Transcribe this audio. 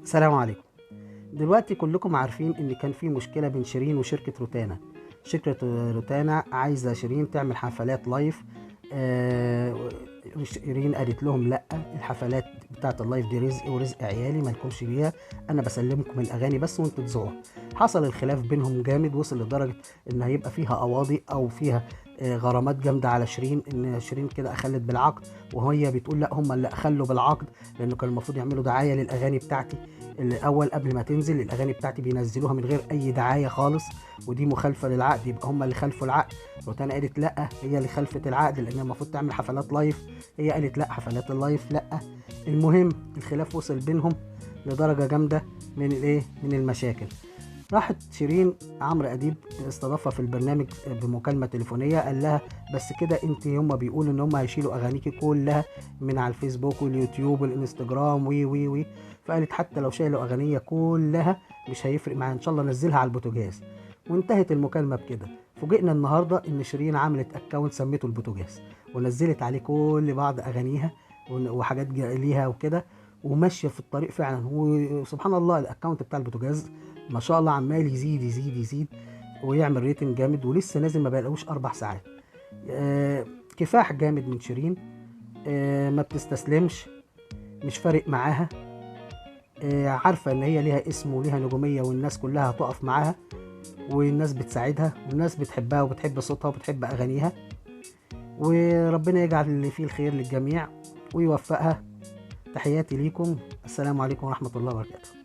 السلام عليكم. دلوقتي كلكم عارفين ان كان في مشكلة بين شيرين وشركة روتانا. شركة روتانا عايزة شيرين تعمل حفلات live. شيرين قالت لهم لا، الحفلات بتاعت ال live دي رزق ورزق عيالي، مالكمش بيها، انا بسلمكم الاغاني بس وانتوا تذوعوها. حصل الخلاف بينهم جامد، وصل لدرجة ان هيبقى فيها قواضي او فيها غرامات جامدة على شيرين، ان شيرين كده اخلت بالعقد، وهي بتقول لا هم اللي اخلوا بالعقد، لانه كان المفروض يعملوا دعاية للاغاني بتاعتي الاول قبل ما تنزل. الاغاني بتاعتي بينزلوها من غير اي دعاية خالص، ودي مخالفة للعقد، يبقى هم اللي خالفوا العقد. روتانا قالت لا، هي اللي خالفت العقد، لان المفروض تعمل حفلات live. هي قالت لا، حفلات ال live لا. المهم الخلاف وصل بينهم لدرجة جامدة من الايه، من المشاكل. راحت شيرين عمرو اديب استضافها في البرنامج بمكالمه تليفونيه، قال لها بس كده انت، هم بيقولوا ان هم هيشيلوا اغانيكي كلها من على الفيسبوك واليوتيوب والانستجرام وي وي وي. فقالت حتى لو شالوا اغانيه كلها مش هيفرق معايا، ان شاء الله نزلها على البوتاجاز. وانتهت المكالمة بكده. فوجئنا النهارده ان شيرين عملت account سميته البوتاجاز، ونزلت عليه كل بعض اغانيها وحاجات ليها وكده، وماشية في الطريق فعلا. وسبحان الله ال account بتاع البوتاجاز ما شاء الله عمال يزيد يزيد يزيد ويعمل rating جامد، ولسه نازل ما بقالوش 4 ساعات. كفاح جامد من شيرين، ما بتستسلمش، مش فارق معاها، عارفه ان هي ليها اسم وليها نجوميه، والناس كلها هتقف معاها، والناس بتساعدها، والناس بتحبها وبتحب صوتها وبتحب اغانيها. وربنا يجعل اللي فيه الخير للجميع ويوفقها. تحياتي ليكم، السلام عليكم ورحمة الله وبركاته.